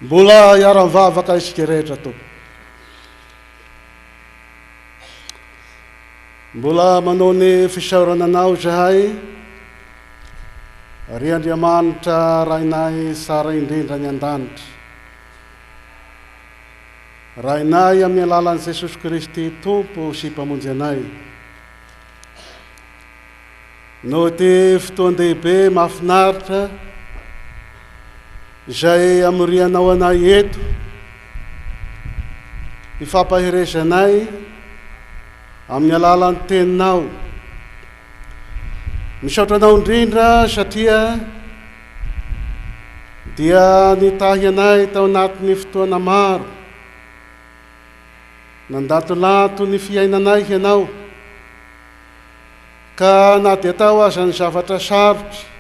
Mbola hiara-mivavaka isika rehetra Tompo. Mbola manao ny fisaorana Anao izahay, ry Andriamanitra Rainay tsara indrindra any an-danitra. Rainay amin'ny alalan'i Jesosy Kristy Tompo sy Mpamonjy anay. Noho ity fotoan-dehibe mahafinaritra izay amorianao anay eto, hifampaherezanay amin'ny alalan'ny Teninao. Misaotra Anao indrindra satria dia nitahy anay tao anatin'ny fotoana maro. Nandatolato ny fiainanay Ianao. Ka na dia tao aza ny zavatra sarotra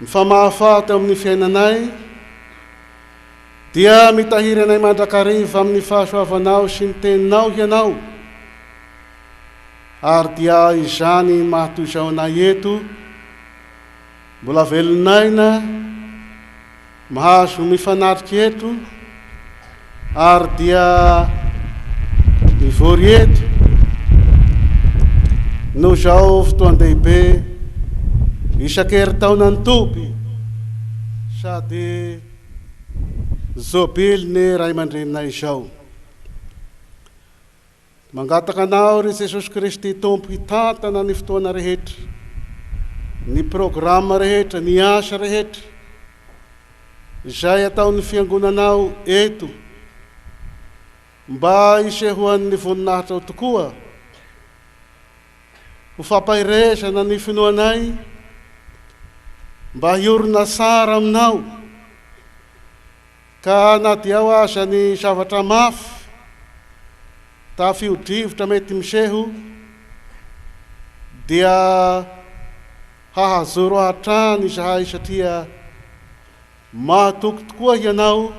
mifamahofaho teo amin'ny fiainanay, dia mitahiry anay mandrakariva amin'ny fahasoavanao sy ny Teninao Ianao, ary dia izany maha toy izao anay eto, mbola velon'aina, Mahazo mifanatrika eto ary dia mivory eto noho izao fotoan-dehibe isan-kerintaona ny toby sady jobily ny ray aman-dreninay izao. Mangataka Anao, ry Jesosy Kristy Tompo, hitantana ny fotoana rehetra, ny programa rehetra, ny asa rehetra izay ataon'ny Fiangonanao eto, mba hisehoan'ny voninahitrao tokoa, ho fampaherezana ny finoanay, mba hiorina tsara Aminao, Ka na dia ao aza ny zavatra mafy, tafio-drivotra mety miseho, dia hahajoro hatrany izahay satria mahatoky tokoa Ianao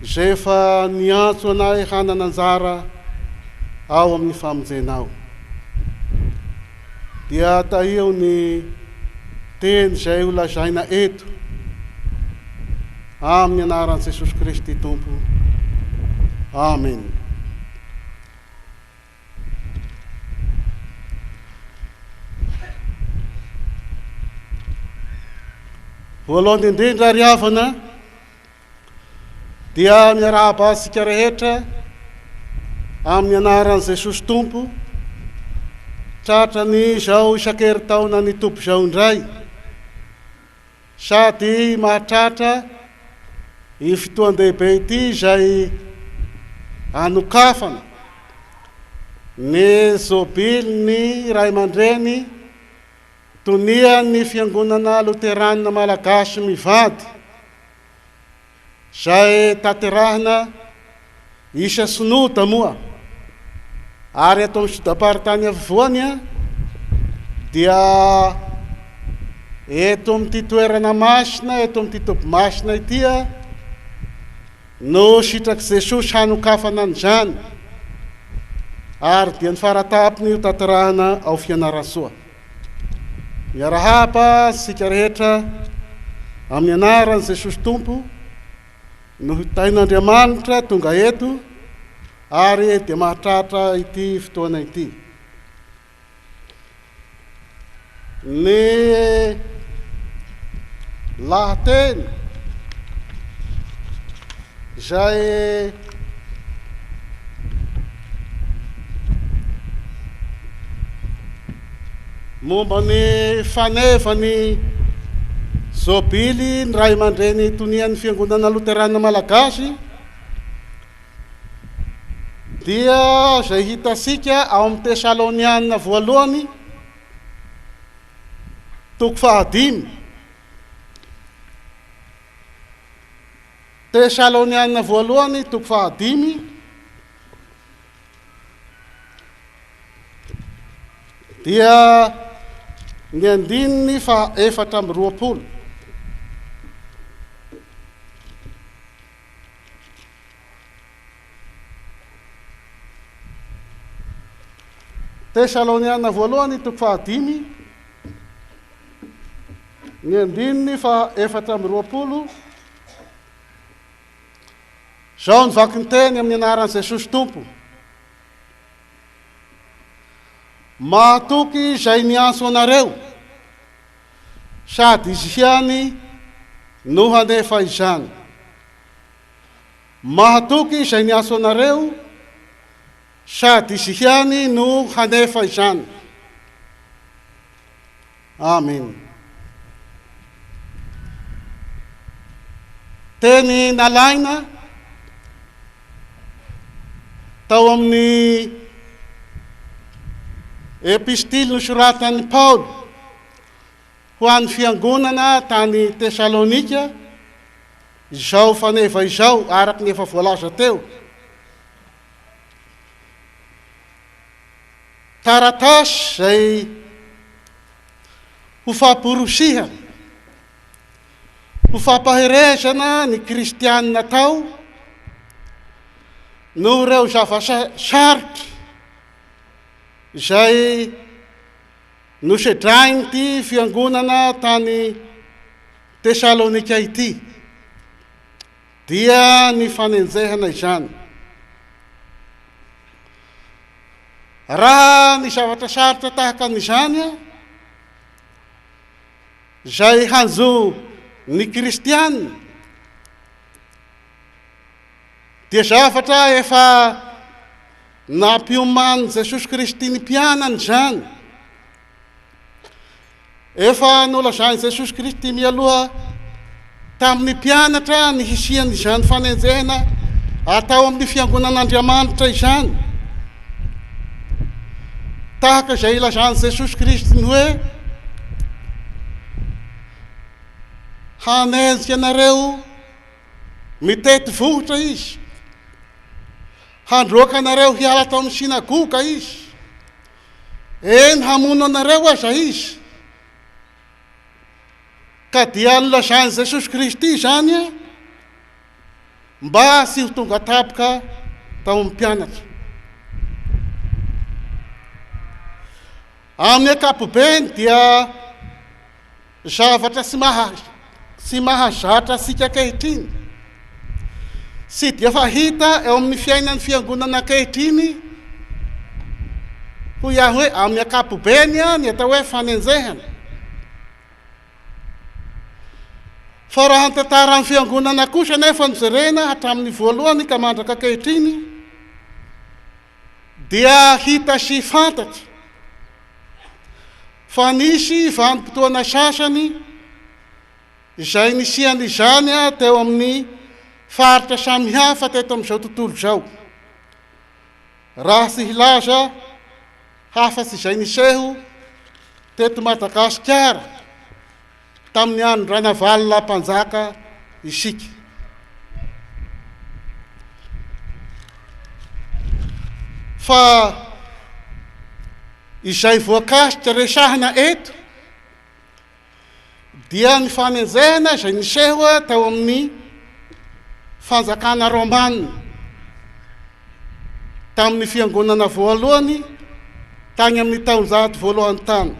izay efa niantso anay hanana anjara ao amin'ny famonjenao. Dia tahio ny teny izay ho lazaina eto amin'ny anaran'i Jesosy Kristy Tompo. Amen. Voalohany indrindra ry havana Dia miarahaba antsika rehetra amin'ny anaran'i Jesosy Tompo, tratran'ny izao isan-kerintaona ny Tompo izao indray, sady mahatratra io fotoan-dehibe ity izay anokafana ny Jobilin'ny Ray aman-dreny tonian'ny Fiangonana Loterana Malagasy mivady. Izay tanterahina isa synoda moa ary ato amin'ny sodam-paritany afovoany dia eto amin'ity toerana masina, eto amin'ity toby masina ity no sitrak'i Jesosy hanokafana an'izany ary dia ny faratapony io tanterahina ao Fianarantsoa. Miarahaba antsika rehetra amin'ny anaran'i Jesosy Tompo no hitain'Andriamanitra tonga eto ary dia mahatratra ity fotoana ity. Ny lahateny izay Momba ny fanevan'ny Jobily ny ray aman-dreny tonian'ny Fiangonana Loterana Malagasy dia izay hitantsika ao amin'ny Tesaloniana voalohany toko fahadimy. Tesaloniana voalohany toko fahadimy. Dia ny andininy faha 24. Tesaloniana voalohany toko fahadimy, ny andininy faha 24. Izao ny vakin-teny amin'ny anaran'i Jesosy Tompo. Mahatoky izay niantso anareo, sady Izy ihany no hanefa izany. Mahatoky izay niantso anareo, sady Izy ihany no hanefa izany. Amen. Teny nalaina tao amin'ny epistily nosoratan'i Paoly ho an'ny fiangonana tany Tesalonika izao faneva izao araka ny efa voalaza teo. Taratasy izay ho famporisihana, ho fampaherezana ny kristianina tao noho ireo zava-sarotra izay nosedrain'ity fiangonana tany Tesalonika ity. Dia ny fanenjehana izany. Raha ny zavatra sarotra tahaka an'izany izay hanjo ny kristiana dia zavatra efa nampiomanin'i Jesosy Kristy ny mpianany izany. Efa nolazain'i Jesosy Kristy mialoha tamin'ny mpianatra ny hisian'izany fanenjehana atao amin'ny fiangonan'Andriamanitra izany. Tahaka izay ilazan'i Jesosy Kristy ny hoe, Hanenjika anareo mitety vohitra izy, handroaka anareo hiala tao amin'ny synagoga izy, Eny, hamono anareo aza izy. Ka dia nolazain'i Jesosy Kristy izany mba tsy ho tonga tampoka tao amin'ny mpianatra. Amin'ny ankapobeny dia Zavatra tsy maha tsy mahazatra antsika ankehitriny, tsy dia fahita eo amin'ny fiainan'ny fiangonana ankehitriny, hoy aho hoe amin'ny ankapobeny ny atao hoe fanenjehana. Fa raha ny tantaran'ny fiangonana kosa anefa no jerena hatramin'ny voalohany ka mandraka ankehitriny, dia hita sy fantatra fa nisy vanim-potoana sasany izay nisian'izany teo amin'ny faritra samihafa teto amin'izao tontolo izao, raha tsy hilaza hafa-tsy izay niseho teto Madagasikara tamin'ny andron-dRanavalona Mpanjaka isika. Fa izay voakasika resahina eto dia ny fanenjehana izay niseho tao amin'ny fanjakana romana tamin'ny fiangonana voalohany tany amin'ny taonjato voalohany tany.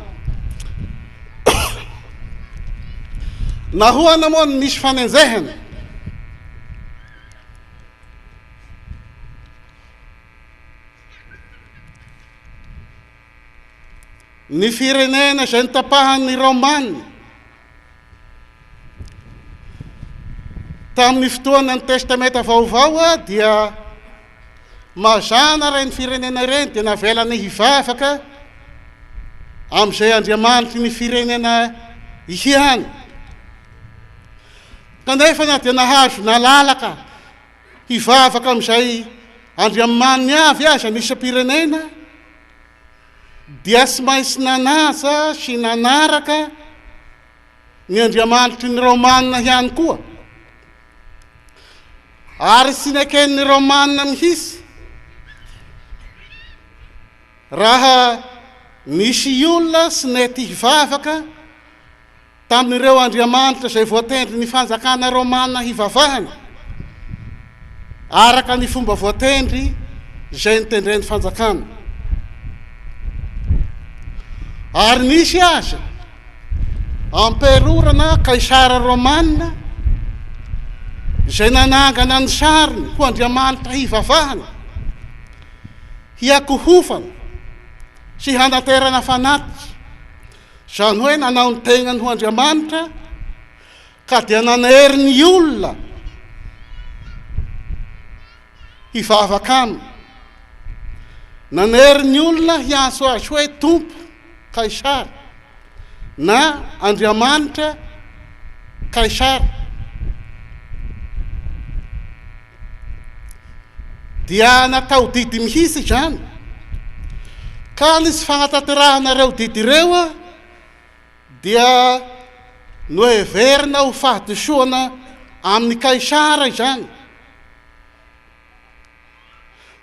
Nahoana moa no nisy fanenjehana? Ny firenena izay notapahan'ny Romana tamin'ny fotoanan'ny Testamenta Vaovao dia mazàna ireny firenena ireny dia navelany hivavaka amin'izay andriamanitry ny firenena ihany. Kanefa na dia nahazo nalalaka hivavaka amin'izay andriamaniny avy aza ny isam-pirenena, dia tsy maintsy nanaja sy nanaraka ny andriamanitry ny Romana ihany koa, ary tsy neken'ny Romana mihitsy raha nisy olona tsy nety hivavaka tamin'ireo andriamanitra izay voatendrin'ny fanjakana romana hivavahana, araka ny fomba voatendry izay notendren'ny fanjakana. Ary nisy aza amperora na kaisara romana. Izay nanangana ny sariny ho andriamanitra hivavahana, hiakohofana sy hanaterana fanatitra, izany hoe nanao ny tenany ho andriamanitra ka dia nanery ny olona hivavaka aminy. Nanery ny olona hiantso azy hoe Tompo Kaisara na Andriamanitra Kaisara. Dia natao didy mihitsy izany. Ka ny tsy fanatanterahana ireo didy ireo dia noheverina ho fahadisoana amin'i Kaisara izany.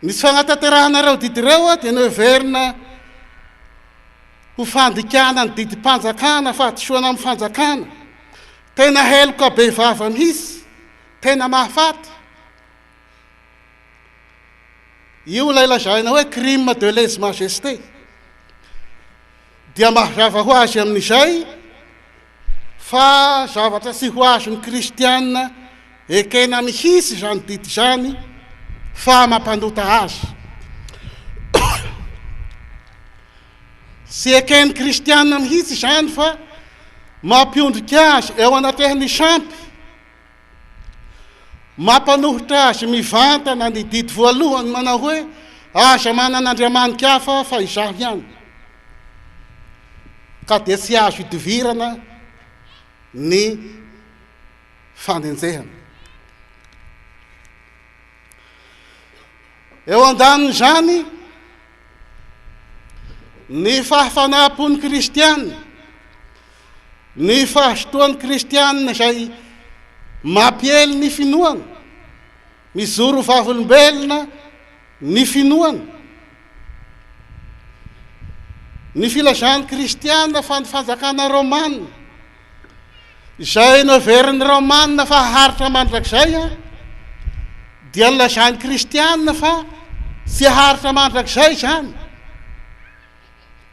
Ny tsy fanatanterahana ireo didy ireo dia noheverina ho fandikana ny didim-panjakana, fahadisoana amin'ny fanjakana. Tena heloka bevava mihitsy, tena mahafaty. Io ilay lazaina hoe crime de lèse-majesté. Dia mazava ho azy amin'izay fa zavatra tsy ho azon'ny kristiana ekena mihitsy izany didy izany fa mampanota azy. Tsy eken'ny kristiana mihitsy izany fa mampiondrika azy eo anatrehan'ny sampy. Mampanohitra azy mivantana ny didy voalohany manao hoe, Aza manana andriamani-kafa fa Izaho ihany. Ka dia tsy azo idivirana ny fanenjehana. Eo an-danin'izany, ny fahafanaham-pon'ny kristiana, ny fahazotoan'ny kristiana izay mampiely ny finoana, mijoro ho vavolombelona ny finoana, ny filazan'ny kristiana fa ny fanjakana romana, Izay noheverin'ny Romana fa haharitra mandrakizay dia nolazain'ny Kristiana fa tsy haharitra mandrakizay izany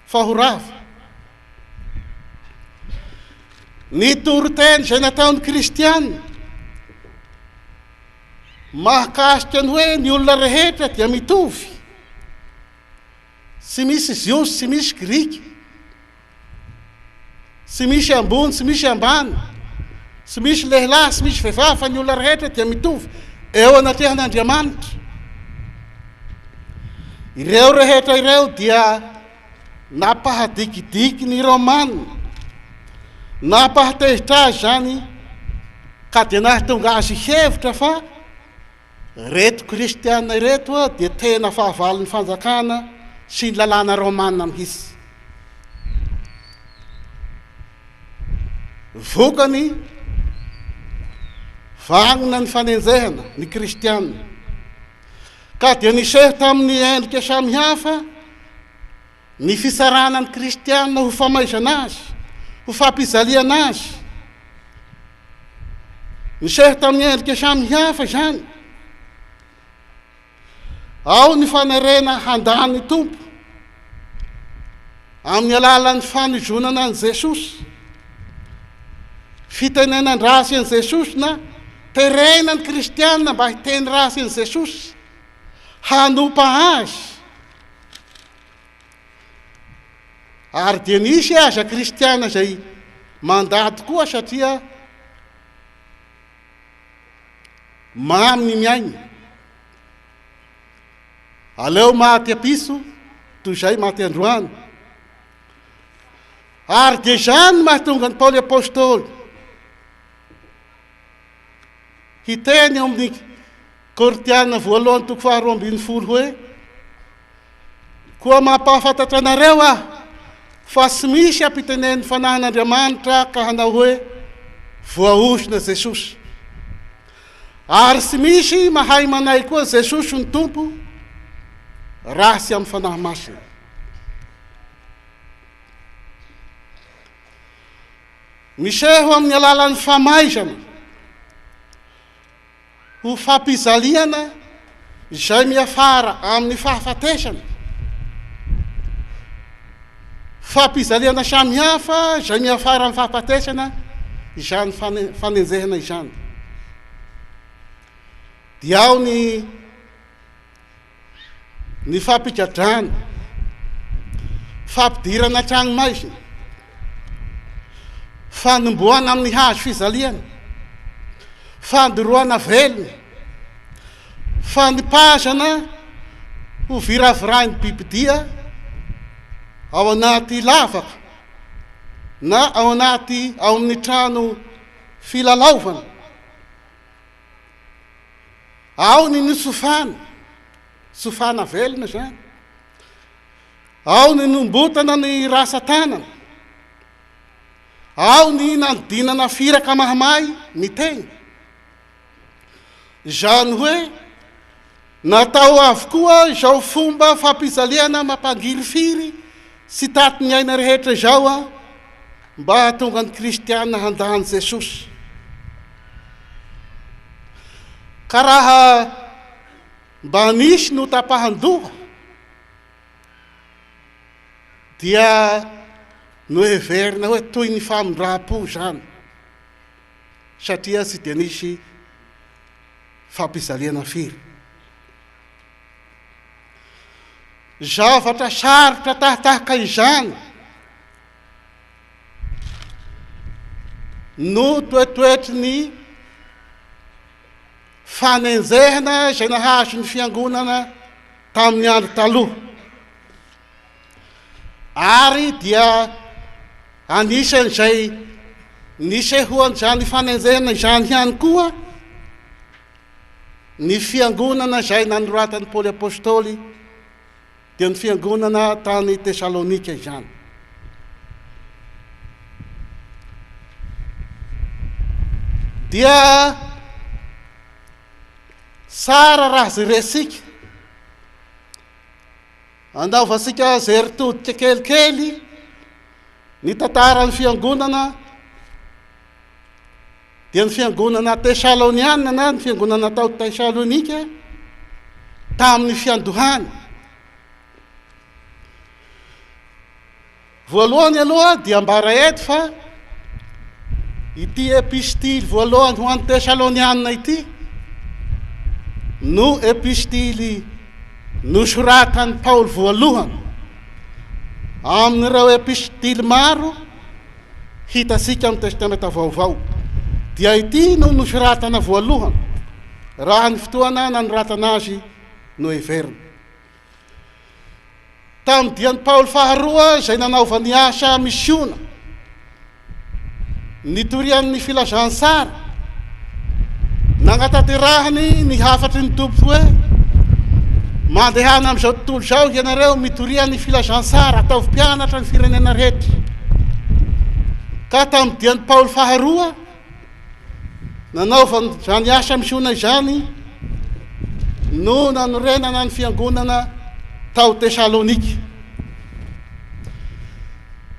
fa ho rava. Ny toriteny izay nataon'ny Kristiana mahakasika ny hoe ny olona rehetra dia mitovy, tsy misy Jiosy, tsy misy Grika, Tsy misy ambony, tsy misy ambany, tsy misy lehilahy, tsy misy vehivavy fa ny olona rehetra dia mitovy eo anatrehan'Andriamanitra. Ireo rehetra ireo dia nampahadikidiky ny Romana, nampahatezitra azy izany ka dia nahatonga azy hihevitra fa Ireto kristiana ireto dia tena fahavalon'ny fanjakana sy ny lalàna romana mihitsy. Vokany, vanona ny fanenjehana ny kristiana, ka dia niseho tamin'ny endrika samihafa ny fitsarana ny kristiana ho famaizana azy, ho fampijaliana azy. Niseho tamin'ny endrika samihafa izany. Ao ny fanerena handà ny Tompo amin'ny alalan'ny fanozonana an'i Jesosy, fitenenan-dratsy an'i Jesosy na terena ny kristiana mba hiteny ratsy an'i Jesosy, hanompa azy. Ary dia nisy aza kristiana izay mandà tokoa satria mamy ny miaina. Aleo maty apiso toy izay maty androany. Ary dia izany no mahatonga an'i Paoly Apostoly hiteny ao amin'ny Korintiana voalohany toko faharoa ambin'ny folo hoe, Koa mampahafantatra anareo aho fa tsy misy ampitenen'ny Fanahin'Andriamanitra ka hanao hoe, Voaozona Jesosy. Ary tsy misy mahay manay koa Jesosy ny Tompo raha tsy amin'ny Fanahy Masina. Miseho amin'ny alalan'ny famaizana ho fampijaliana izay miafara amin'ny fahafatesana, fampijaliana samihafa izay miafara amin'ny fahafatesana izany fanenjehana izany. Dia ao ny ny fampigadrana, fampidirana an-trano maizina, fanombohana amin'ny hazo fijaliana, fandoroana velona, fanipazana ho viravirain'ny bibidia ao anaty lavaka na ao anaty ao amin'ny trano filalaovana. Ao ny nosofana, sofana velona izany. Ao ny nombotana ny rasa-tanana. Ao ny nanodinana firaka mahamay ny teny. Izany hoe natao avokoa izao fomba fampijaliana mampangirifiry sy taty ny aina rehetra izao mba hahatonga ny kristiana handà an'i Jesosy. Ka raha mba nisy notapahan-doha dia noheverina hoe toy ny famindram-po izany satria tsy dia nisy fampijaliana firy. Zavatra sarotra tahatahaka izany no toetoetry ny fanenjehana izay nahazo ny fiangonana tamin'ny andro taloha. Ary dia anisan'izay nisehoan'izany fanenjehana izany ihany koa ny fiangonana izay nanoratan'i Paoly Apostoly dia ny fiangonana tany Tesalonika izany. Dia tsara raha jerentsika, anaovantsika jery todika kelikely ny tantaran'ny fiangonana dia ny fiangonana Tesaloniana na ny fiangonana tao Tesalonika tamin'ny fiandohany. Voalohany aloha dia ambara eto fa ity epistily voalohany ho an'ny Tesaloniana ity no epistily nosoratan'i Paoly voalohany amin'ireo epistily maro hitantsika amin'ny Testamenta Vaovao, dia ity no nosoratana voalohany, raha ny fotoana nanoratana azy no heverina. Tamin'ny dian'i Paoly faharoa izay nanaovany asa misiona, nitoriany ny filazantsara, Nagnatanterahany ny hafatry ny Tompo hoe, Mandehana amin'izao tontolo izao ianareo, mitoria ny filazantsara, ataovy mpianatra ny firenena rehetra. Ka tamin'ny dian'i Paoly faharoa, nanaovany izany asa misiona izany no nanorenana ny fiangonana tao Tesalonika.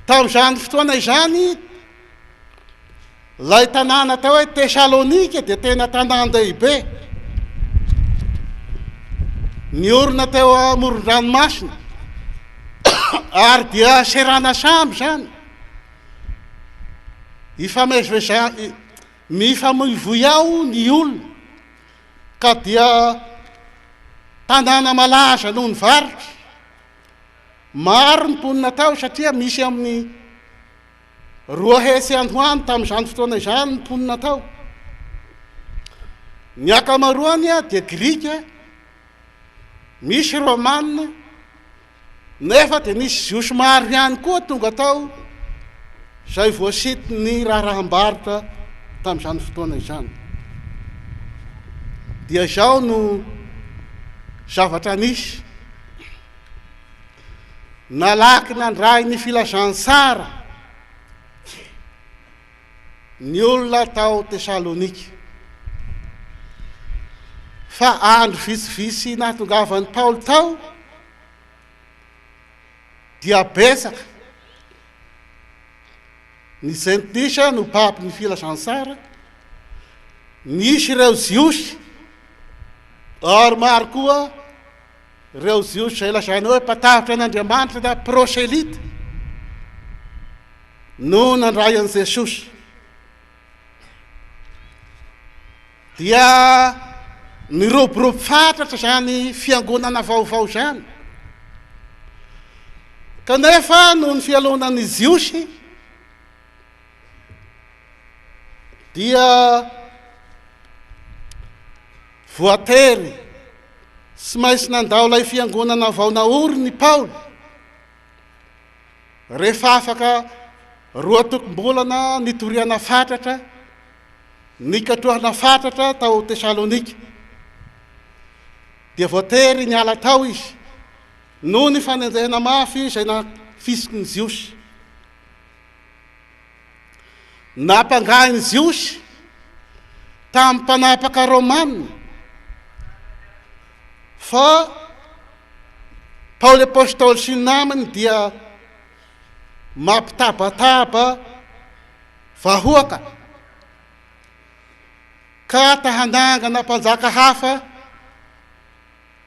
Tamin'izany fotoana izany, Ilay tanàna atao hoe Tesalonika dia tena tanàn-dehibe. Niorina teo amoron-dranomasina ary dia serana sambo izany. Ifamezivezea, mifamoivoy ao ny olona ka dia tanàna malaza noho ny varotra. Maro ny mponina tao satria misy amin'ny 200 any ho any tamin'izany fotoana izany ny mponina tao. Ny ankamaroany dia Grika, misy Romana, nefa dia nisy Jiosy maro ihany koa tonga tao izay voasitin'ny raharaham-barotra tamin'izany fotoana izany. Dia izao no zavatra nisy. Nalaky nandray ny filazantsara ny olona tao Tesalonika. Fa andro vitsivitsy nahatongavan'i Paoly tao, dia betsaka ny Jentilisa no mpampy ny filazantsara, nisy ireo Jiosy, ary maro koa Ireo Jiosy izay lazaina hoe mpatahotra an'Andriamanitra na proselyte no nandray an'i Jesosy. Dia Niroborobo fatratra izany fiangonana vaovao izany. Kanefa noho ny fialonan'ny Jiosy dia voatery sy maintsy nandao ilay fiangonana vao naoriny i Paoly. Rehefa afaka roatokom-bolana nitoriana fatratra, nikatrohana fatratra tao Tesalonika, dia voatery niala tao izy noho ny fanenjehana mafy izay nafisiky ny Jiosy. Nampangahin'ny Jiosy tamin'ny mpanapaka romana fa Paoly Apostoly sy ny namany dia mampitabataba vahoaka ka ta hanangana mpanjaka hafa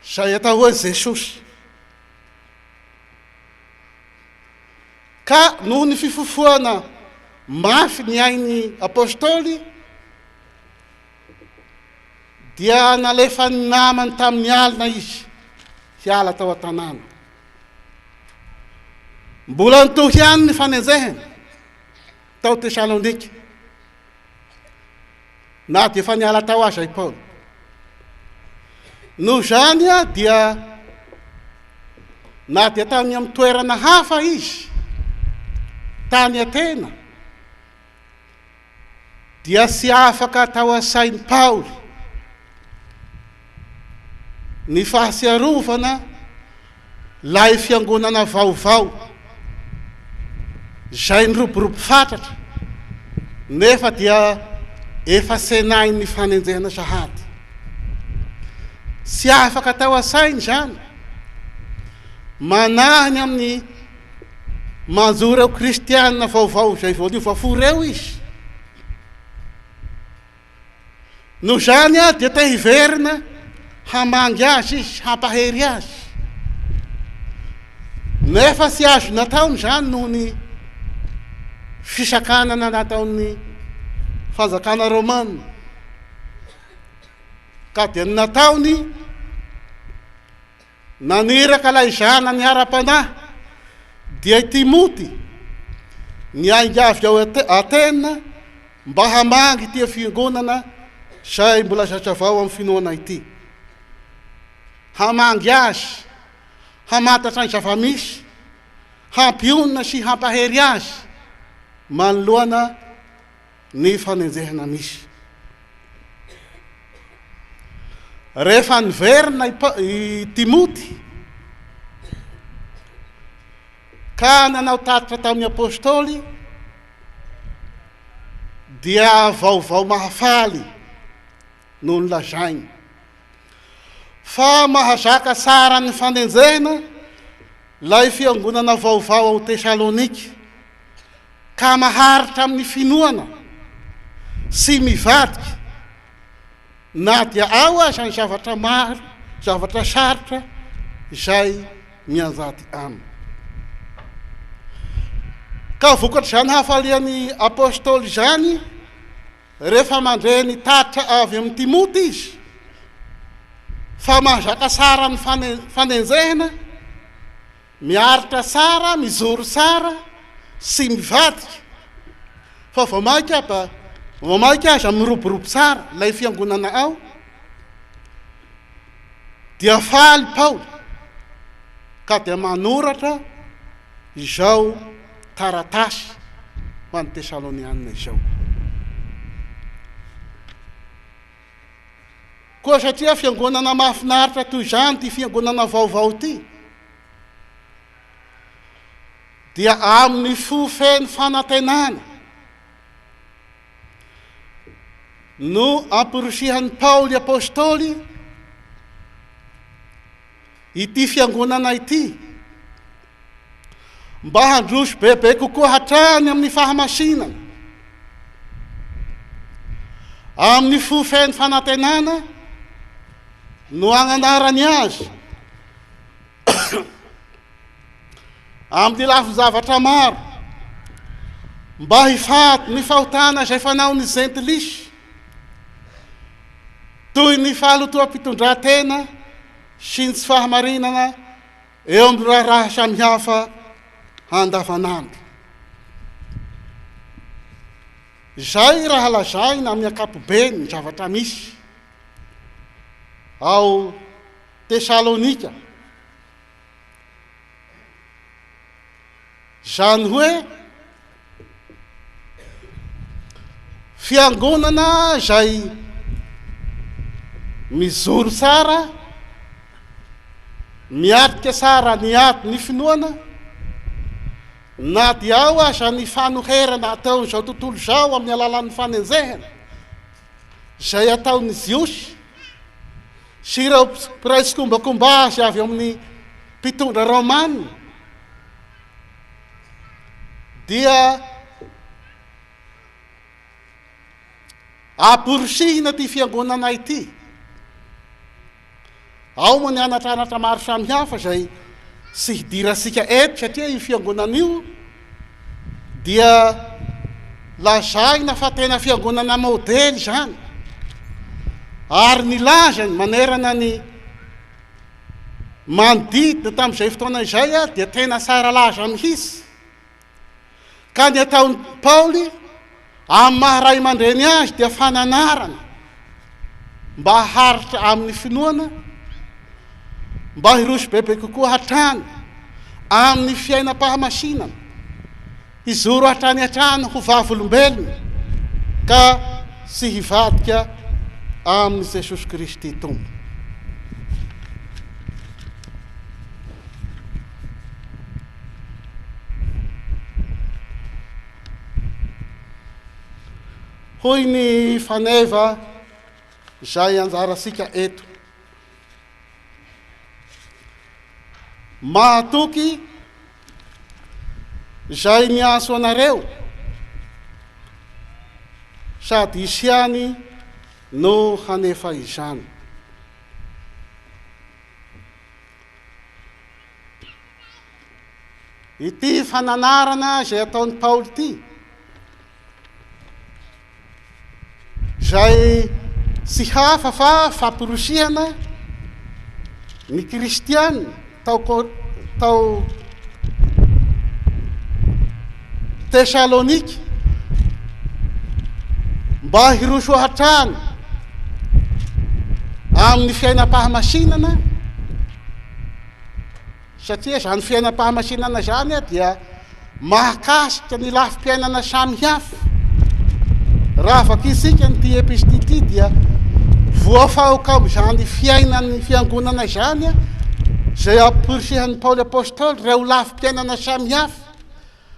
izay atao hoe Jesosy. Ka noho ny fifofoana mafy ny ain'ny Apostoly dia nalefan'ny namany tamin'ny alina izy hiala tao an-tanàna. Mbola nitohy ihany ny fanenjehana tao Tesalonika na dia efa niala tao aza i Paoly. Noho izany dia na dia tany amin'ny toerana hafa izy, tany Atena, dia tsy afaka tao an-tsain'i Paoly ny fahatsiarovana ilay fiangonana vaovao izay niroborobo fatratra nefa dia efa senain'ny fanenjehana sahady. Tsy afaka tao an-tsainy izany. Manahy ny amin'ny manjo ireo kristiana vaovao izay vao niova fo ireo izy. Noho izany dia te hiverina hamangy azy izy, hampahery azy. Nefa tsy azo nataony izany noho ny fisakanana nataon'ny fanjakana romana. Ka dia ny nataony, Naniraka ilay zanany ara-panahy, dia i Timoty, niainga avy ao Atena mba hamangy ity fiangonana izay mbola zazavao amin'ny finoana ity. Hamangy azy, hamantatra ny zava-misy, hampionona sy hampahery azy manoloana ny fanenjehana misy. Rehefa niverina i Timoty ka nanao tatitra tamin'ny apostoly dia vaovao mahafaly no nolazainy fa mahazaka tsara ny fanenjehana ilay fiangonana vaovao ao Tesalonika ka maharitra amin'ny finoana sy mivadika na dia ao aza ny zavatra maro, zavatra sarotra izay mianjady aminy. Ka vokatr'izany hafalian'ny Apostoly izany, rehefa mandre ny tatitra avy amin'i Timoty izy fa mahazaka tsara ny fanenjehana, Miaritra tsara, mijoro tsara sy mivadika fa vao maika ba vao maika aza miroborobo tsara ilay fiangonana ao dia faly Paoly ka dia manoratra izao taratasy ho an'ny Tesalonianina izao. Koa satria fiangonana mahafinaritra toy izany ity fiangonana vaovao ity, dia amin'ny fo feno fanantenana no amporisihan'i Paoly Apostoly ity fiangonana ity mba handroso bebe kokoa hatrany amin'ny fahamasinana, amin'ny fo feno fanantenana no agnanarany azy Amin'ny lafin-javatra maro, mba hifady ny fahotana izay fanaon'ny jentilisa. Toy ny fahalotoam-pitondran-tena sy ny tsy fahamarinana eo amin'ny raharaha samihafa andavanandro. Izay raha lazaina amin'ny ankapobeny ny zavatra misy ao Tesalonika. Izany hoe fiangonana izay mijoro tsara, miatrika tsara ny ady ny finoana, na dia ao aza ny fanoherana ataon'izao tontolo izao amin'ny alalan'ny fanenjehana izay ataon'ny Jiosy sy ireo mpiray tsikombakomba azy avy amin'ny mpitondra Romana dia amporisihina ity fiangonana ity. Ao moa ny anatranatra maro samihafa izay tsy hidirantsika eto satria io fiangonana io dia lazaina fa tena fiangonana modely izany ary ny lazany manerana ny manodidina tamin'izay fotoana izay dia tena tsara laza mihitsy. Ka ny ataon'i Paoly amin'ny maha ray aman-dreny azy dia fananarana mba haharitra amin'ny finoana, mba hiroso bebe kokoa hatrany amin'ny fiainam-pahamasinana, hijoro hatrany hatrany ho vavolombelona ka tsy hivadika amin'i Jesosy Kristy Tompo. Hoy ny faneva izay anjarantsika eto. Mahatoky izay miantso anareo sady hisy ihany no hanefa izany. Ity fananarana izay ataon'i Paoly ity, izay tsy hafa fa famporisihana ny kristiana tao tao Tesalonika mba hiroso hatrany amin'ny fiainam-pahamasinana Satria izany fiainam-pahamasinana izany dia mahakasika ny lafim-piainana samihafa. Raha vakintsika ity epistily ity dia voafaoka amin'izany fiainan'ny fiangonana izany izay amporisihan'i Paoly Apostoly ireo lafim-piainana samihafa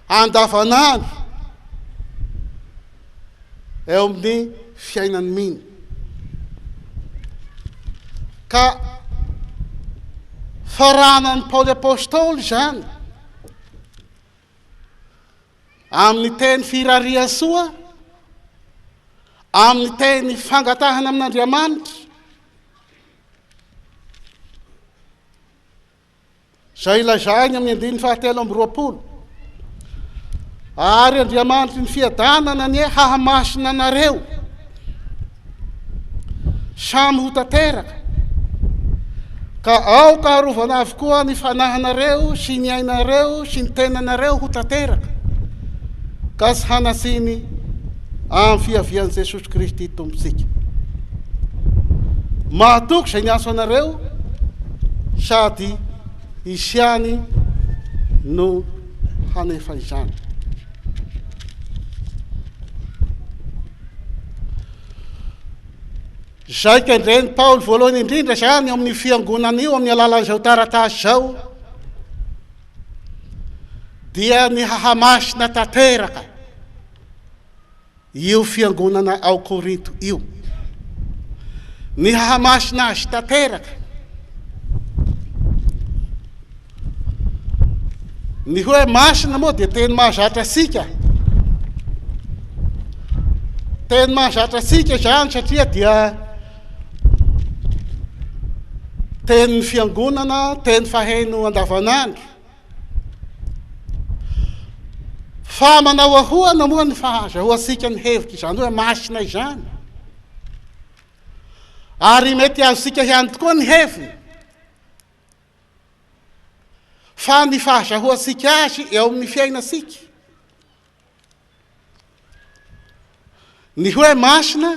andavanandro eo amin'ny fiainan'ny mino. Ka faranan'i Paoly Apostoly izany amin'ny teny firarian-tsoa, amin'ny teny fangatahana amin'Andriamanitra, Izay lazainy amin'ny andininy fahatelo amby 20. Ary Andriamanitry ny fiadanana anie hahamasina anareo samy ho tanteraka, ka aoka harovana avokoa ny fanahinareo sy ny ainareo sy ny tenanareo ho tanteraka, ka tsy hanatsiny amin'ny fiavian'i Jesosy Kristy Tompontsika. Mahatoky izay niantso anareo sady Izy ihany no hanefa izany. Izay kendren'i Paoly voalohany indrindra izany ao amin'io fiangonana io amin'ny alalan'izao taratasy izao dia ny hahamasina tanteraka io fiangonana ao Korinto io. Ny hahamasina azy tanteraka. Ny hoe masina moa dia teny mahazatra antsika. Teny mahazatra antsika izany satria dia tenin'ny fiangonana, teny faheno andavanandro. Fa manao ahoana moa ny fahazahoantsika ny hevitr'izany hoe masina izany? Ary mety azontsika ihany tokoa ny heviny fa ny fahazahoantsika azy eo amin'ny fiainantsika. Ny hoe masina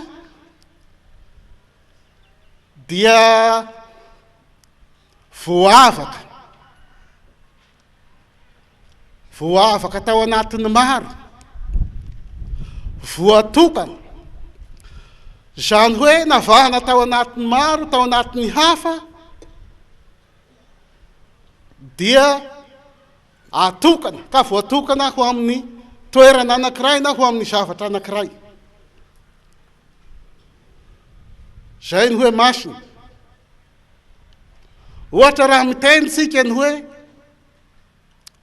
dia voavaka, voavaka tao anatin'ny maro, voatokana, izany hoe navahana tao anatin'ny maro, tao anatin'ny hafa, dia atokana ka voatokana ho amin'ny toerana anankiray na ho amin'ny zavatra anankiray. Izay ny hoe masina. Ohatra raha miteny tsika ny hoe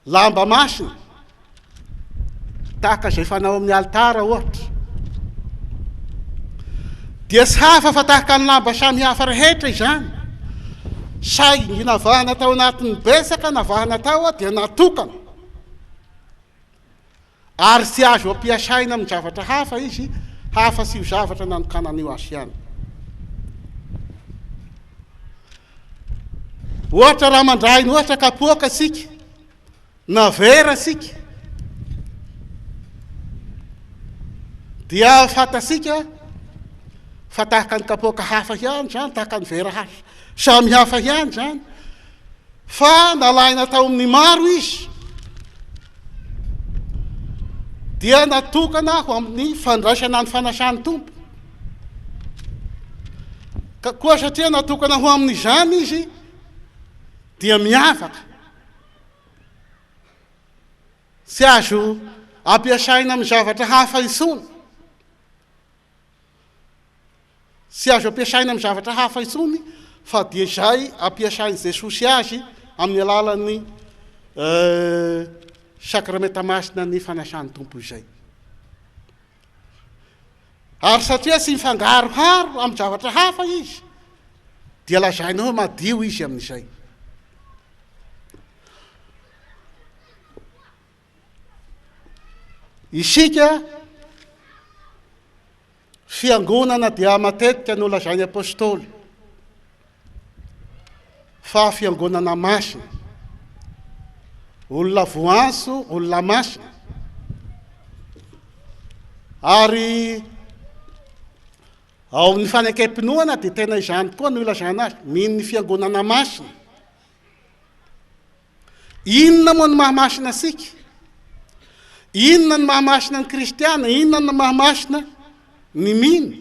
lamba masina, tahaka izay fanao amin'ny alitara ohatra, dia tsy hafa fa tahaka ny lamba samy hafa rehetra izany, saingy navahana tao anatin'ny betsaka, navahana tao dia natokana. Ary tsy azo ampiasaina amin'ny zavatra hafa izy hafa-tsy io zavatra nanokanana io azy ihany. Ohatra raha mandray ny ohatra kapoaka isika na vera isika dia fantatsika fa tahaka ny kapoaka hafa ihany izany, tahaka ny vera hafa samy hafa ihany izany. Fa nalaina tao amin'ny maro izy, dia natokana ho amin'ny fandraisana ny fanasan'ny Tompo. Ka koa satria natokana ho amin'izany izy, dia miavaka. Tsy azo ampiasaina amin'ny zavatra hafa intsony. Tsy azo ampiasaina amin'ny zavatra hafa intsony fa dia izay ampiasain'i Jesosy azy amin'ny alalan'ny Sakramenta Masina ny Fanasan'ny Tompo izay. Ary satria tsy mifangaroharo amin'ny zavatra hafa izy, dia lazaina hoe madio izy amin'izay. Isika fiangonana dia matetika nolazain'ny apostoly fa fiangonana masina, olona voantso, olona masina. Ary ao amin'ny fanekem-pinoana dia tena izany koa no ilazana azy, mino ny fiangonana masina. Inona moa no maha masina antsika? Inona no maha masina ny kristiana? Inona no maha masina ny mino?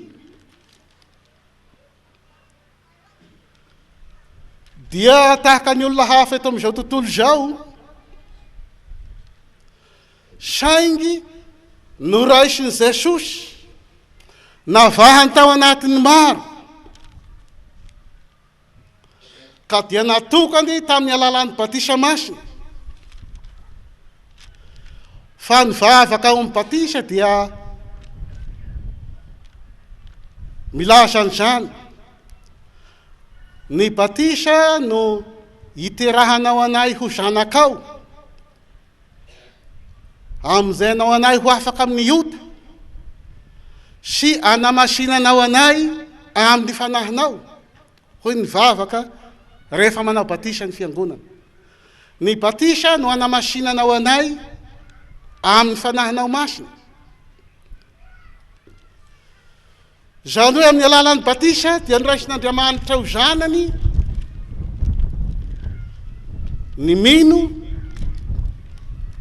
Dia tahaka ny olona hafa eto amin'izao tontolo izao, saingy noraisin'i Jesosy, navahany tao anatin'ny maro, ka dia natokany tamin'ny alalan'ny batisa masina. Fa ny vavaka ao amin'ny batisa dia milaza an'izany. Ny batisa no iterahanao anay ho zanakao, amin'izay anao anay ho afaka amin'ny ota, sy anamasinanao anay amin'ny fanahinao, hoy ny vavaka rehefa manao batisa ny fiangonana. Ny batisa no anamasinanao anay amin'ny fanahinao masina. Izany hoe amin'ny alalan'ny batisa dia noraisin'Andriamanitra ho zanany ny mino,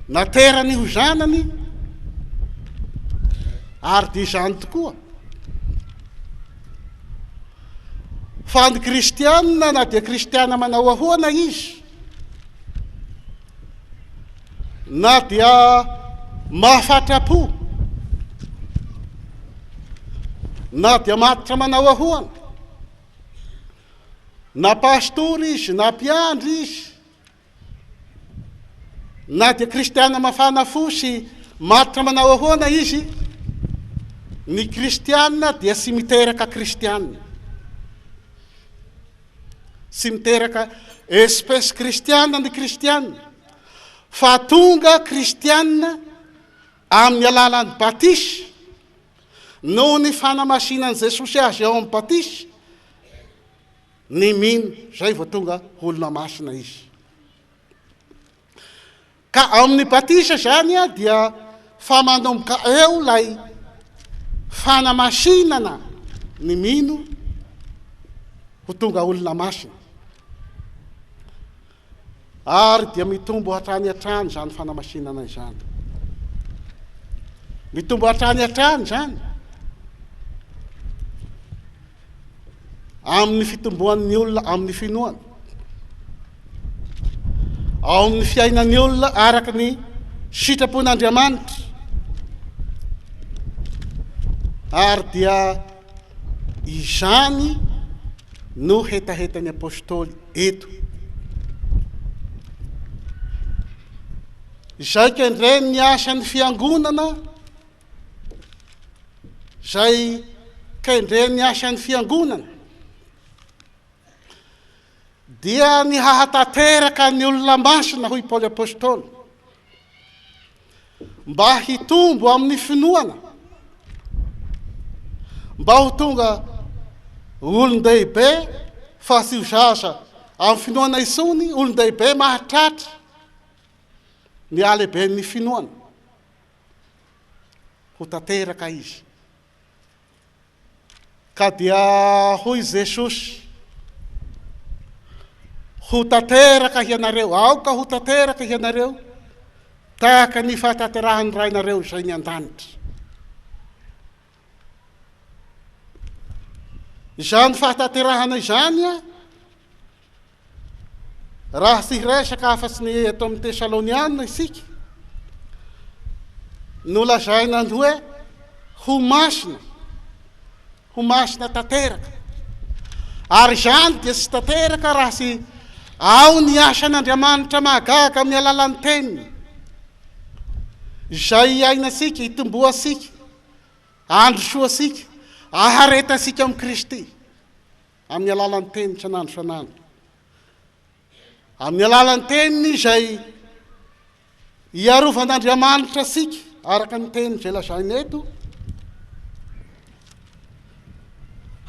naterany ho zanany, ary dia izany tokoa. Fa ny kristianina na dia kristiana manao ahoana izy, na dia mahafatra-po, na dia matotra manao ahoana, na pastora izy, na mpiandry izy, na dia kristiana mafana fo sy matotra manao ahoana izy, ny kristiana dia tsy miteraka kristiana. Tsy miteraka espèce kristiana ny kristiana, fa tonga kristiana amin'ny alalan'ny batisa, noho ny fanamasinan'i Jesosy azy ao amin'ny batisa. Ny mino, izay vao tonga ho olona masina izy. Ka ao amin'ny batisa izany dia fa manomboka eo ilay fanamasinana ny mino ho tonga olona masina. Ary dia mitombo hatrany hatrany izany fanamasinana izany. Mitombo hatrany hatrany izany. Amin'ny fitomboan'ny olona amin'ny finoana. Ao amin'ny fiainan'ny olona araka ny sitrapon'Andriamanitra. Ary dia izany no hetahetan'ny apostoly eto. Izay kendren'ny asan'ny fiangonana Izay kendren'ny asan'ny Fiangonana dia ny hahatanteraka ny olona masina, hoy Paoly Apostoly, mba hitombo amin'ny finoana, mba ho tonga olon-dehibe fa tsy ho zaza amin'ny finoana intsony, olon-dehibe mahatratra ny halehiben'ny finoana. Ho tanteraka izy. Ka dia hoy Jesosy, Ho tanteraka hianareo, aoka ho tanteraka hianareo, tahaka ny fahatanterahan'ny Rainareo izay ny an-danitra. Izany fahatanterahana izany raha tsy hiresaka afa-tsy ny eto amin'ny Tesaloniana isika, nolazaina ny hoe ho masina, ho masina tanteraka. Ary izany dia tsy tanteraka raha tsy ao ny asan'Andriamanitra mahagaga amin'ny alalan'ny teniny, izay iainantsika, itomboantsika, Androsoantsika, aharetantsika amin'i Kristy, amin'ny alalan'ny Teniny isan'andro isan'andro. Amin'ny alalan'ny Teniny izay iarovan'Andriamanitra antsika, araka ny Teniny izay lazaina eto,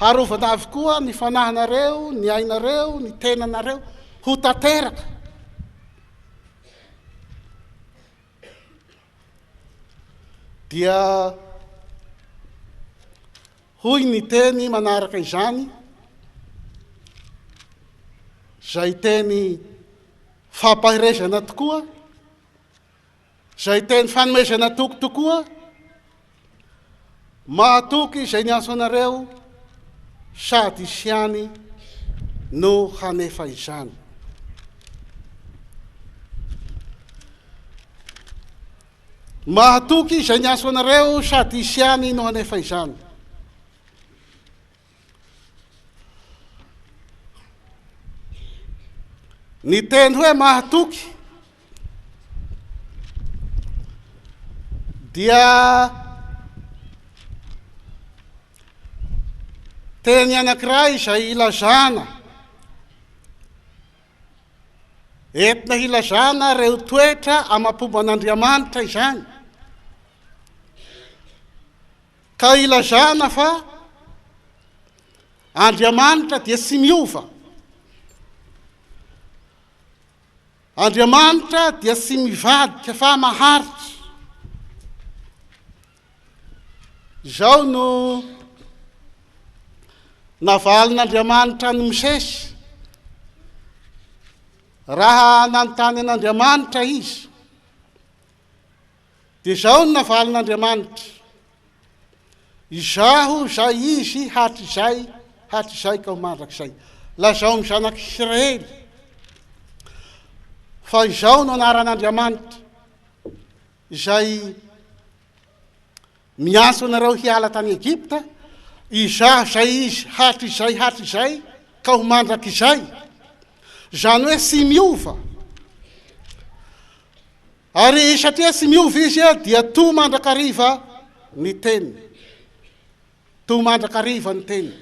harovana avokoa ny fanahinareo, ny ainareo, ny tenanareo, ho tanteraka. Dia hoy ny teny manaraka izany, izay teny fampaherezana tokoa, izay teny fanomezana toky tokoa, Mahatoky izay niantso anareo sady hisy ihany no hanefa izany. Mahatoky izay niantso anareo sady hisy ihany no hanefa izany. Ny teny hoe mahatoky dia teny anankiray izay ilazana, entina hilazana ireo toetra amam-pomban'Andriamanitra izany. Ka ilazana fa Andriamanitra dia tsy miova. Andriamanitra dia tsy mivadika fa maharitra. Izao no navalin'Andriamanitra an'i Mosesy raha nanontany an'Andriamanitra izy. Dia izao no navalin'Andriamanitra, Izaho izay Izy hatrizay hatrizay ka ho mandrakizay. Lazao amin'ny zanak'Israely fa izao no anaran'Andriamanitra izay miantso anareo hiala tany Egypta, Izaho izay Izy hatrizay hatrizay ka ho mandrakizay. Izany hoe tsy miova. Ary satria tsy miova Izy dia to mandrakariva ny Teniny. To mandrakariva ny Teniny.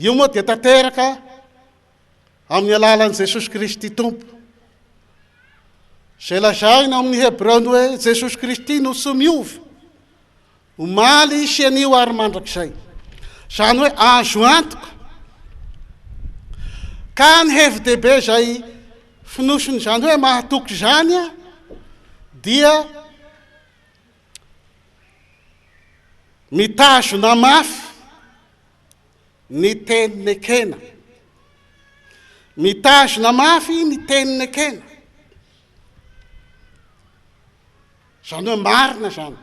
Io moa dia tanteraka amin'ny alalan'i Jesosy Kristy Tompo. Izay lazaina amin'ny Hebreo ny hoe Jesosy Kristy no tsy miova. Omaly sy anio ary mandrakizay. Izany hoe azo antoka. Ka ny hevi-dehibe izay fonosin'izany hoe mahatoky izany dia mitazona mafy ny teny nekena. Mitazona mafy ny teny nekena. Izany hoe marina izany.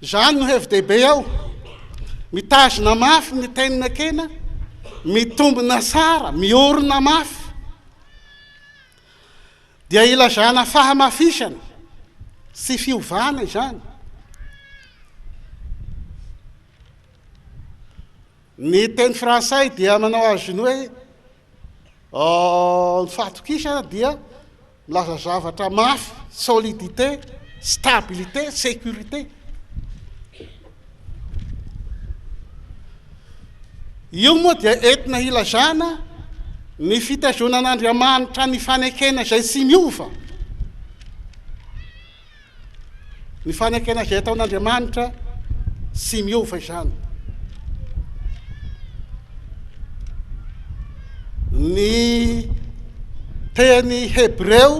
Izany no hevi-dehibe ao. Mitazona mafy ny teny nekena, mitombina tsara, miorina mafy. Dia ilazana fahamafisana sy fiovana izany. Ny teny frantsay dia manao azy ny hoe ny fahatokisana dia milaza zavatra mafy, solidité, stabilité, sécurité. Io moa dia entina hilazana ny fitazonan'Andriamanitra ny fanekena izay tsy miova. Ny fanekena izay ataon'Andriamanitra tsy miova izany. Ny teny hebreo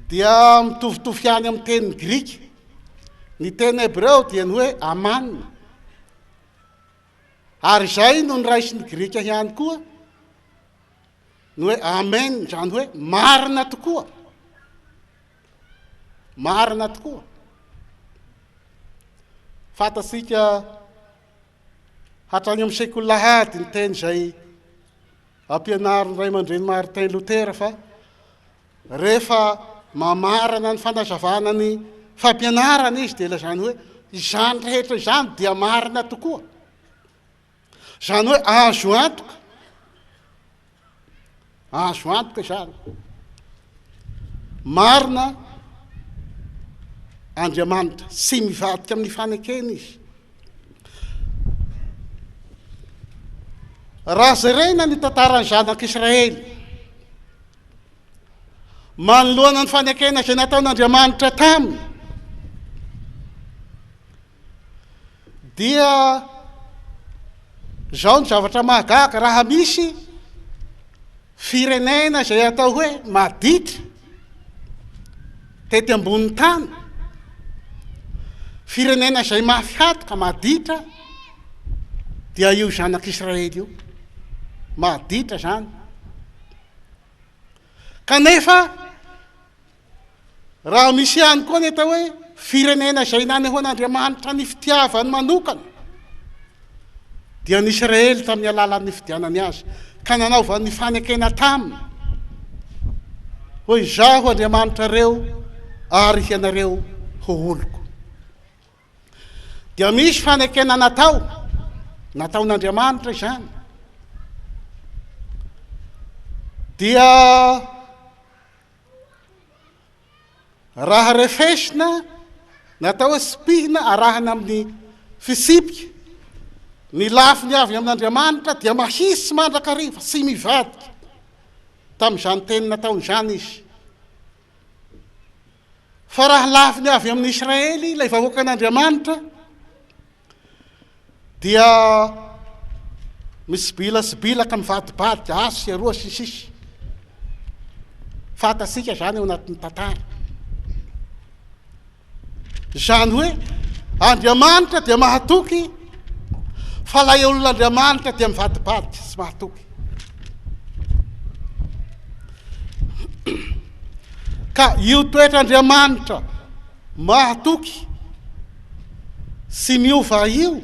dia mitovitovy ihany amin'ny teny grika. Ny teny hebreo dia ny hoe aman. Ary izay no noraisin'ny grika ihany koa ny hoe amen, izany hoe marina tokoa. Marina tokoa. Fantatsika hatrany amin'ny sekoly lahady ny teny izay ampianarin'ny ray aman-dreny Martin Luther fa Rehefa mamarana ny fanazavana ny fampianarana izy dia ilazany hoe izany rehetra izany dia marina tokoa. Izany hoe azo antoka. Azo antoka izany. Marina Andriamanitra, tsy mivadika amin'ny fanekena izy. Raha jerena ny tantaran'ny zanak'Israely, Manoloana ny fanekena izay nataon'Andriamanitra taminy, dia izao ny zavatra mahagaga, raha misy firenena izay atao hoe maditra tety ambonin'ny tany, firenena izay mafy hatoka, maditra, dia io zanak'Israely io. Maditra izany. Kanefa, raha misy ihany koa ny atao hoe firenena izay nanehoan'Andriamanitra ny fitiavany manokana, dia ny Israely tamin'ny alalan'ny nifidianany azy, ka nanaovany ny fanekena taminy, hoe Izaho Andriamanitrareo ary hianareo ho oloko. Dia misy fanekena natao, nataon'Andriamanitra izany. Dia raha refesina, natao hoe tsipihina arahina amin'ny fitsipika, ny lafiny avy amin'Andriamanitra dia mahitsy mandrakariva, tsy mivadika tamin'izany teny nataony izany izy. Fa raha laviny avy amin'i Israely ilay vahoakan'Andriamanitra, dia misibilasbilaka, mivadibadika, atsy sy aroa sy ny sisa. Fantatsika izany ao anatin'ny tantara. Izany hoe Andriamanitra dia mahatoky fa ilay olon'Andriamanitra dia mivadibadika tsy mahatoky. Ka io toetr'Andriamanitra mahatoky sy miova io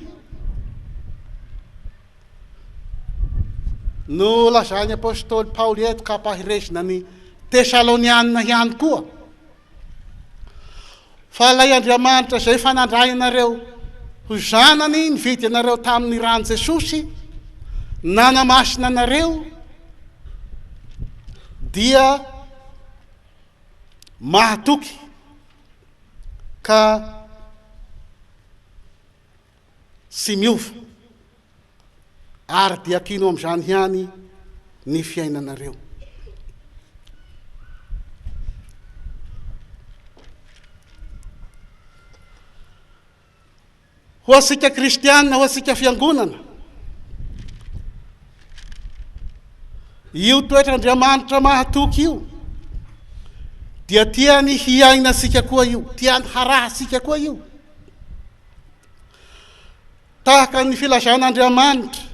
no lazain'ny apostoly Paoly eto ka ampahirezina ny Tesalonianina ihany koa. Fa ilay Andriamanitra izay efa nandray anareo ho zanany nividy anareo tamin'ny ran'i Jesosy, nanamasina anareo, dia mahatoky ka tsy miova, ary dia ankino amin'izany ihany ny fiainanareo. Ho antsika kristiana, ho antsika fiangonana, io toetr'Andriamanitra mahatoky io dia tiany hiainantsika koa io, tiany harahantsika koa io. Tahaka ny filazan'Andriamanitra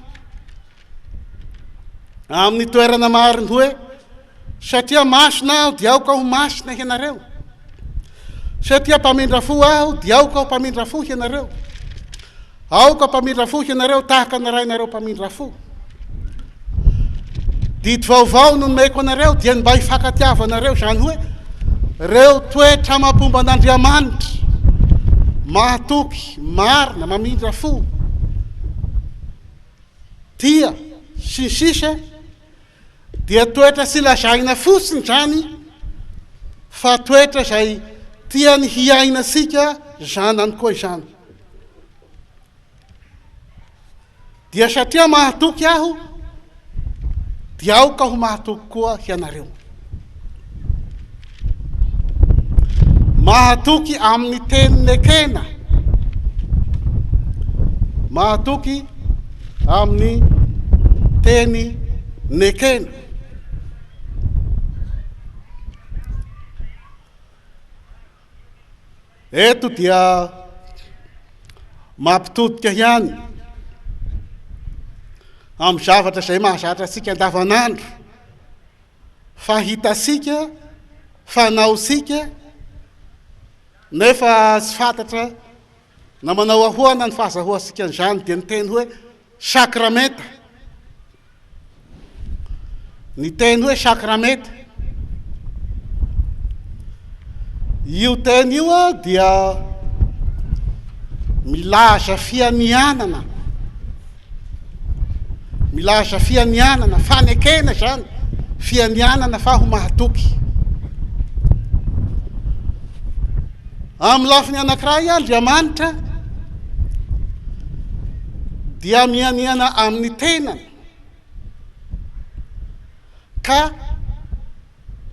amin'ny toerana maro ny hoe, Satria masina aho dia aoka ho masina ianareo. Satria mpamindra fo aho dia aoka ho mpamindra fo ianareo. Aoka mpamindra fo ianareo tahaka ny rainareo mpamindra fo. Didy vaovao no nomeko anareo dia ny mba hifankatiavanareo, izany hoe ireo toetra amam-pomba an'Andriamanitra, mahatoky, marina, mamindra fo, tia, sy ny sisa dia toetra tsy lazaina fotsiny izany fa toetra izay tiany hiainantsika zanany koa izany. Dia satria mahatoky aho, dia aoka ho mahatoky koa hianareo. Mahatoky amin'ny teny nekena. Mahatoky amin'ny teny nekena. Eto dia mampitodika ihany amin'ny zavatra izay mahazatra antsika andavanandro fa hitantsika, fanaontsika nefa tsy fantatra na manao ahoana ny fahazahoantsika an'izany dia ny teny hoe sakramenta. Ny teny hoe sakramenta. Io teny io dia milaza fianianana, milaza fianianana, fanekena izany, fianianana fa ho mahatoky. Amin'ny lafiny anankiray, Andriamanitra dia mianiana amin'ny tenany ka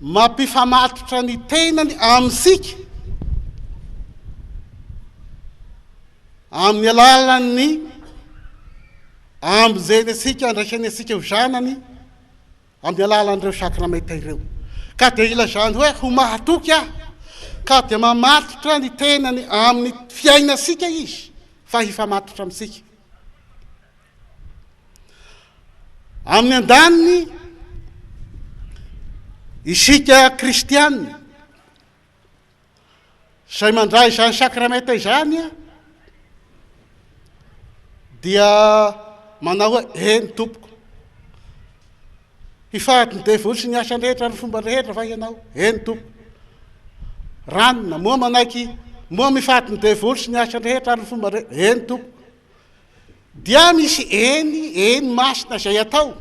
mampifamatotra ny tenany amintsika amin'ny alalan'ny ambonjeny antsika, andraisany antsika ho zanany. Amin'ny alalan'ireo sakramenta ireo. Ka dia ilazany hoe ho mahatoky aho, ka dia mamatotra ny tenany amin'ny fiainantsika izy fa hifamatotra amintsika. Amin'ny andaniny, isika kristiana, Izay mandray izany sakramenta izany dia manao hoe, Eny, Tompoko. Hifady ny devoly sy ny asany rehetra ary ny fomba rehetra va ianao? Eny, Tompoko. Ranona, moa manaiky, moa mifady ny devoly sy ny asany rehetra ary ny fomba rehetra? Eny, Tompoko. Dia misy eny, eny masina izay atao.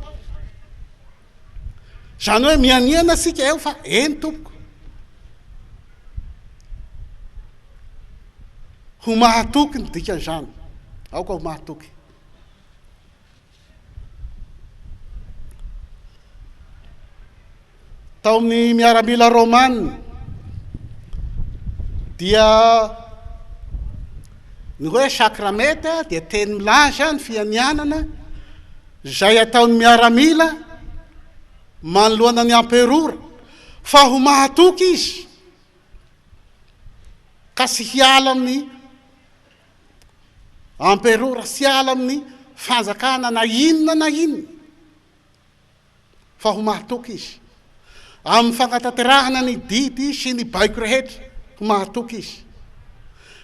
Izany hoe mianiana isika eo fa eny tompoko. Ho mahatoky ny dikan'izany. Aoka ho mahatoky. Tao amin'ny miaramila romana dia ny hoe sakramenta dia teny milaza ny fianianana izay ataon'ny miaramila manoloana ny amperora fa ho mahatoky izy ka tsy hiala amin'ny amperora, tsy hiala amin'ny fanjakana na inona na inona. fa ho mahatoky izy. Amin'ny fanatanterahana ny didy sy ny baiko rehetra, ho mahatoky izy.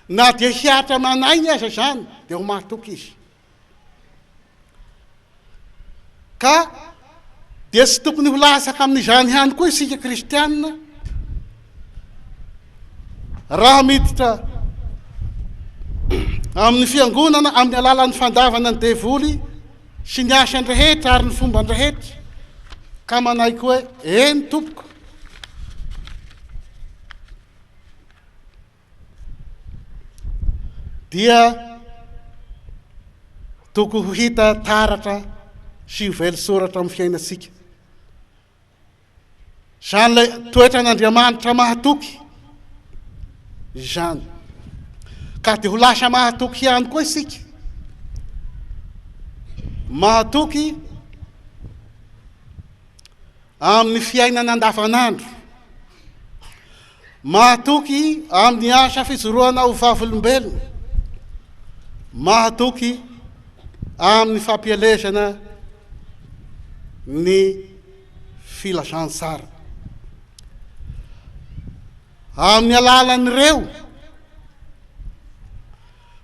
Na dia hihatra aman'ainy aza izany, dia ho mahatoky izy. Ka dia tsy tokony ho latsaka amin'izany ihany koa isika kristiana, raha miditra amin'ny fiangonana amin'ny alalan'ny fandavana ny devoly, sy ny asany rehetra ary ny fombany rehetra, ka manaiky hoe, Eny, tompoko. Dia tokony ho hita taratra sy ho velon-tsoratra amin'ny fiainantsika. Izany ilay toetran'Andriamanitra mahatoky izany. Ka dia ho lasa mahatoky ihany koa isika. Mahatoky amin'ny fiainana andavanandro. Mahatoky amin'ny asa fijoroana ho vavolombelona. Mahatoky amin'ny fampielezana ny filazantsara. Amin'ny alalan'ireo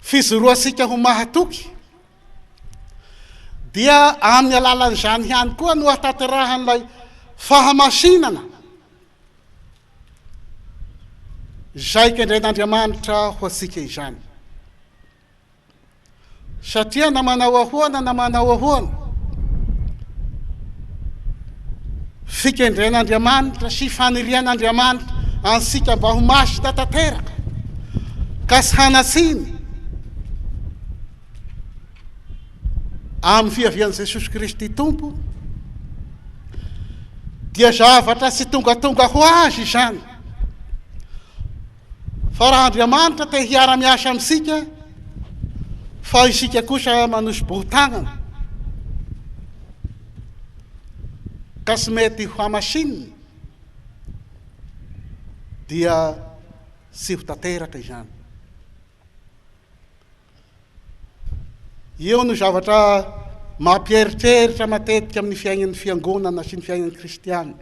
fijoroantsika ho mahatoky dia amin'ny alalan'izany ihany koa no ahatanterahan'ilay fahamasinana izay kendren'Andriamanitra ho antsika izany. Satria na manao ahoana na manao ahoana, fikendren'Andriamanitra sy fanirian'Andriamanitra antsika mba ho masina tanteraka ka tsy hanan-tsiny amin'ny fiavian'i Jesosy Kristy Tompo dia zavatra tsy tongatonga ho azy izany. Fa raha Andriamanitra te hiara-miasa amintsika, fa isika kosa manosi-bohon-tanana, ka tsy mety ho hamasinina, dia tsy ho tanteraka izany. Io no zavatra mampieritreritra matetika amin'ny fiainan'ny fiangonana sy ny fiainan'ny kristiana.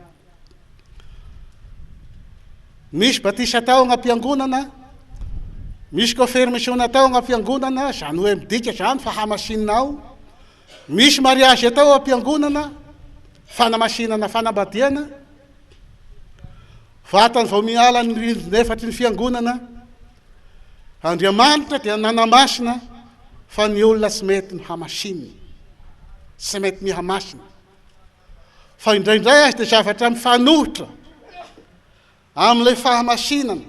Misy batisa atao agny am-piangonana, misy confirmation atao agny am-piangonana, izany hoe midika izany fa hamasinina ao. Misy mariage atao am-piangonana, fanamasinana fanambadiana. Vatany vao miala ny rindrin'efatry ny fiangonana, Andriamanitra dia nanamasina fa ny olona tsy mety mihamasinina, tsy mety mihamasina. Fa indraindray aza dia zavatra mifanohitra amin'ilay fahamasinana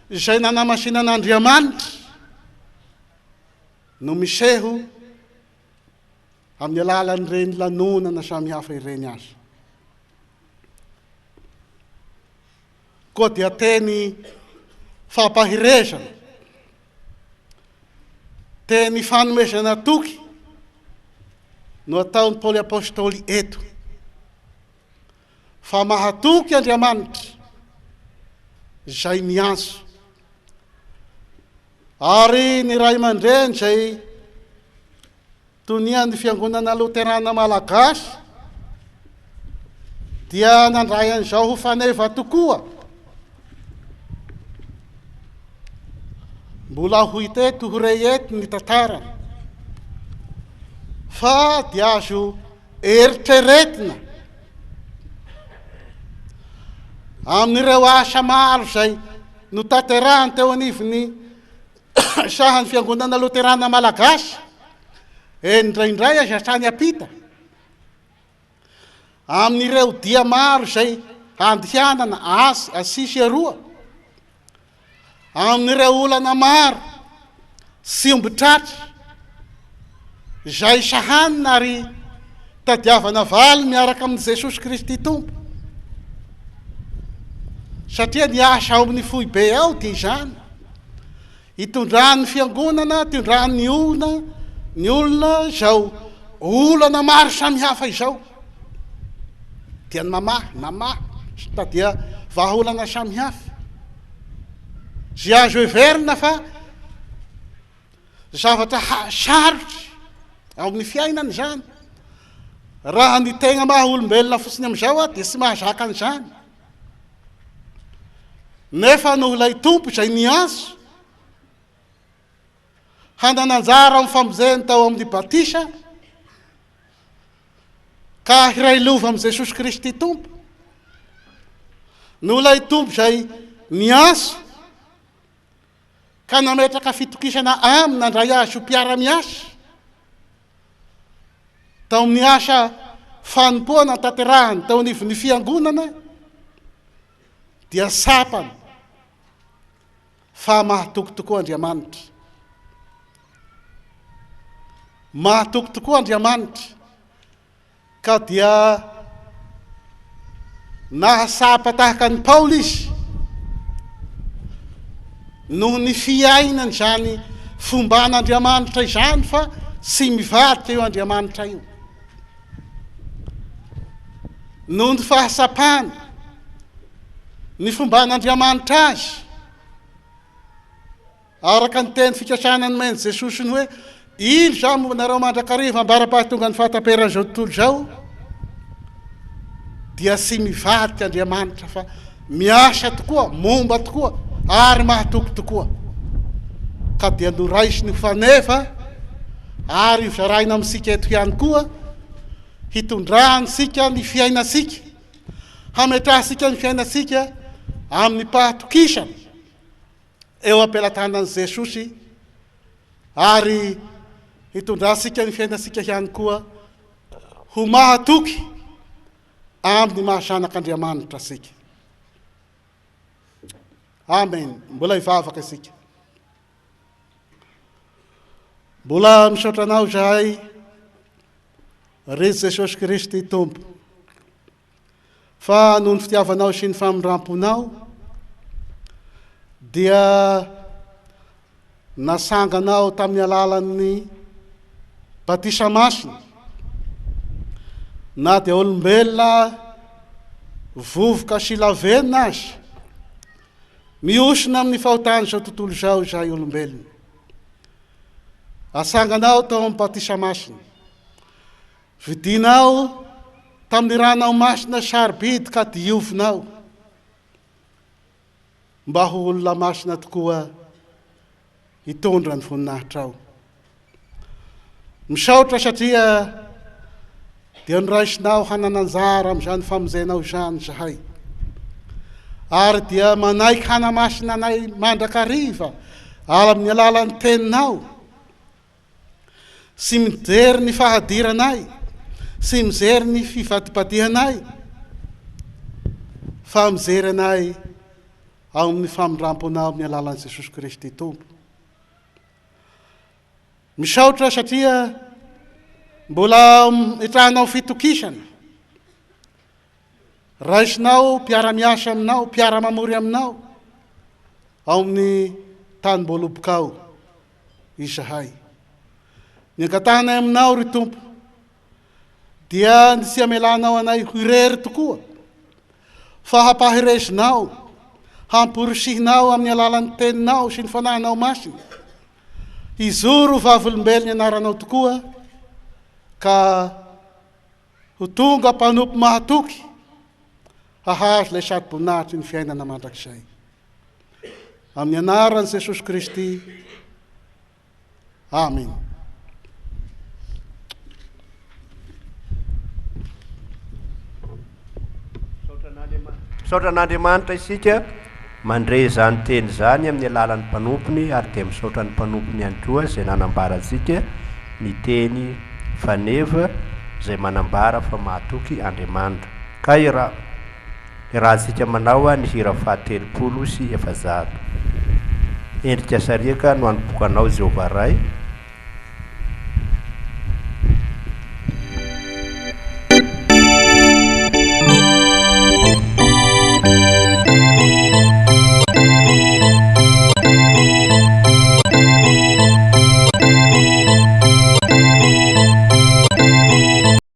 izay nanamasinan'Andriamanitra no miseho amin'ny alalan'ireny lanonana samihafa ireny aza. Koa dia teny fampahirezana, teny fanomezana toky no ataon'i Paoly Apostoly eto, fa mahatoky Andriamanitra izay miantso, ary ny ray aman-dreny izay Tonian'ny Fiangonana Loterana Malagasy dia nandray an'izao ho faneva tokoa. Mbola ho hita eto, ho re eto ny tantarany. Fa dia azo eritreretina amin'ireo asa maro izay notanterahany teo anivon'ny sahan'ny Fiangonana Loterana Malagasy, eny indraindray aza hatrany am-pita, amin'ireo dia maro izay andehanana atsy atsy sy eroa, amin'ireo olana maro tsy omby tratra izay sahanina ary tadiavana valiny miaraka amin'i Jesosy Kristy Tompo. Satria ny asa ao amin'ny foibe ao dia izany. Itondran'ny fiangonana, itondran'ny olona, ny olona izao olana maro samihafa izao. Dia ny mamaha, mamaha, sy mitadia vahaolana samihafa. Izay azo heverina fa zavatra sarotra ao amin'ny fiainana izany. Raha ny tegna maha olombelona fotsiny amin'izao aho dia tsy mahazaka an'izany. Nefa noho ilay Tompo izay niantso hanana anjara amin'ny famonjeny tao amin'ny batisa ka hiray lova amin'i Jesosy Kristy Tompo, noho ilay Tompo izay niantso ka nametraka fitokisana aminy nandray azy ho mpiara-miasa tao amin'ny asa fanompoana tanterahany tao anivon'ny fiangonana dia tsapany fa mahatoky tokoa Andriamanitra. Mahatoky tokoa Andriamanitra ka dia nahatsapa tahaka an'i Paoly izy noho ny fiainany izany. fomban'Andriamanitra izany fa tsy mivadika io Andriamanitra io. Noho ny fahatsapany ny fomban'Andriamanitra azy, Araka ny teny fikasana nomen'i Jesosy ny hoe, Indro izaho momba anareo mandrakariva ambara-pahatongan'ny fahataperan'izao tontolo izao, dia tsy mivadika Andriamanitra fa miasa tokoa, momba tokoa ary mahatoky tokoa. Ka dia noraisiny ho faneva ary hozaraina amintsika eto ihany koa, hitondrantsika ny fiainantsika, hametrahantsika ny fiainantsika amin'ny pahatokisana. eo am-pelatanan'i Jesosy ary hitondrantsika ny fiainantsika ihany koa ho mahatoky amin'ny maha zanak'Andriamanitra antsika. Amen. Mbola hivavaka isika. Mbola misaotra anao izahay, ry Jesosy Kristy Tompo. Fa noho ny fitiavanao sy ny famindram-ponao dia nasanganao tamin'ny alalan'ny batisa masina na dia olombelona vovoka sy lavenona aza, mihosina amin'ny fahotan'izao tontolo izao izahay olombelona. Asanganao tao amin'ny batisa masina. Vidinao tamin'ny ranao masina sarobidy ka diovinao mba ho olona masina tokoa hitondra ny voninahitrao. Misaotra satria dia noraisinao hanana anjara amin'izany famonjenao izany izahay. Ary dia manaiky hanamasina anay mandrakariva amin'ny alalan'ny teninao. Tsy mijery ny fahadiranay, tsy mijery ny fivadibadihanay, fa mijery anay ao amin'ny famindram-ponao amin'ny alalan'i Jesosy Kristy Tompo. Misaotra satria mbola itrahanao fitokisana. Raisinao mpiara-miasa aminao, mpiara-mamory aminao ao amin'ny tanim-boalobokao izahay. Ny angatahanay aminao, ry Tompo, dia ny tsy hamelanao anay ho irery tokoa, fa hampaherezinao, hamporisihinao amin'ny alalan'ny Teninao sy ny Fanahinao Masina, hijoro ho vavolombelon'ny anaranao tokoa, ka ho tonga mpanompo mahatoky hahazo ilay saroboninahitry ny fiainana mandrakizay. Amin'ny anaran'i Jesosy Kristy, Amen. Misaotra an'Andriamanitra isika mandre izany teny izany amin'ny alalan'ny mpanompony ary dia misaotra ny mpanompony ihany koa izay nanambara antsika ny teny faneva izay manambara fa mahatoky Andriamanitra. Ka ira irahantsika manao ny hira faha 430. Endrika sariaka no anompokanao Jehovah Ray.